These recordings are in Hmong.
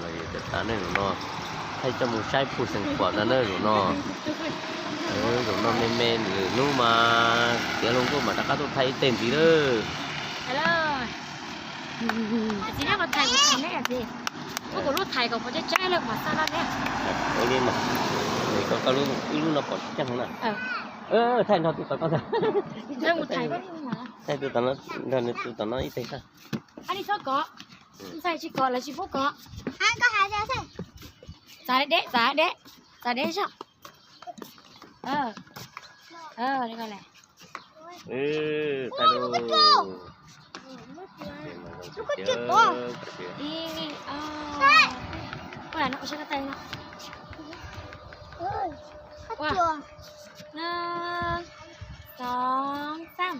Los yog tas nej zaum no thaij coj mus saib puj xeem khuam ntag na zaum no. Zaum no me me lwm hnub mas tiav hluas nkauj mas rov qab tuaj thaij ib teg ntxiv lawm. Ua li mas, koj, koj lub, ib lub no pom tseeb heev na. Thaij nrog tus tom koj ntag. Thaij tus tom no, nrog tus tom no ib teg tag. Txhob kov, ntxhais tsis kov lawv tsis pub kov. Txav deb, txav deb, txav deb zog. Thaij lub. Ib, ob, no, saib koj thaij no. Ua, nees, xoo, xaam.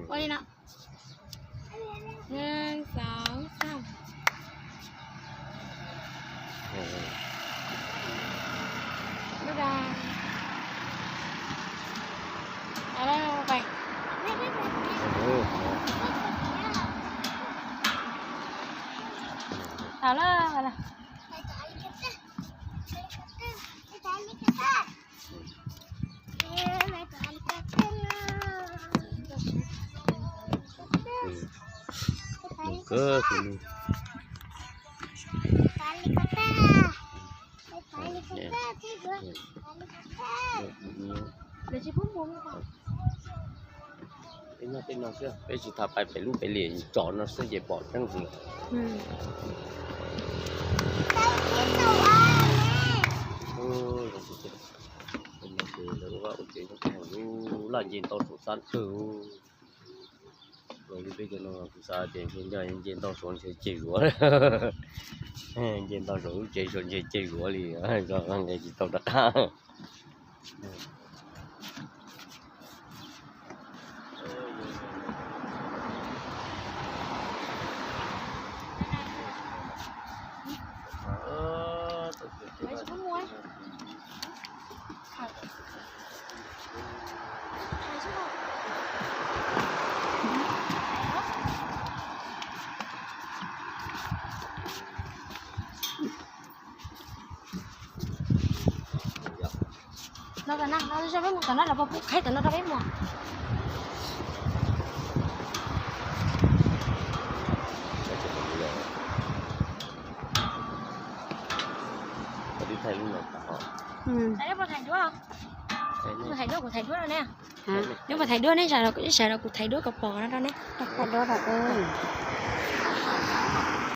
Ua li no. Nees, xoo, xaam. Tau lawm. Peb tsis tham pais pem lub pem liam tsom no xwb ces pom tseeb heev. Lawv ua vaj ua tsev nyob rau hauv lub laj nce ntau saum xab kawg. Los li peb cov no kuv xav tias ntshe nce ntau saum ntshe ceg zuav. Nce ntau saum lub tsev saum ntshe ceg zuav li, nqis tsis tau rov qab. No, no, no, peb mus tom no los puas pub qhaib tom no rau peb mus. Thaij duab, kuv thaij duab ne. Neb puas thaij duab ne? Ib sawv daws kuv thaij duab kom pom no rau neb.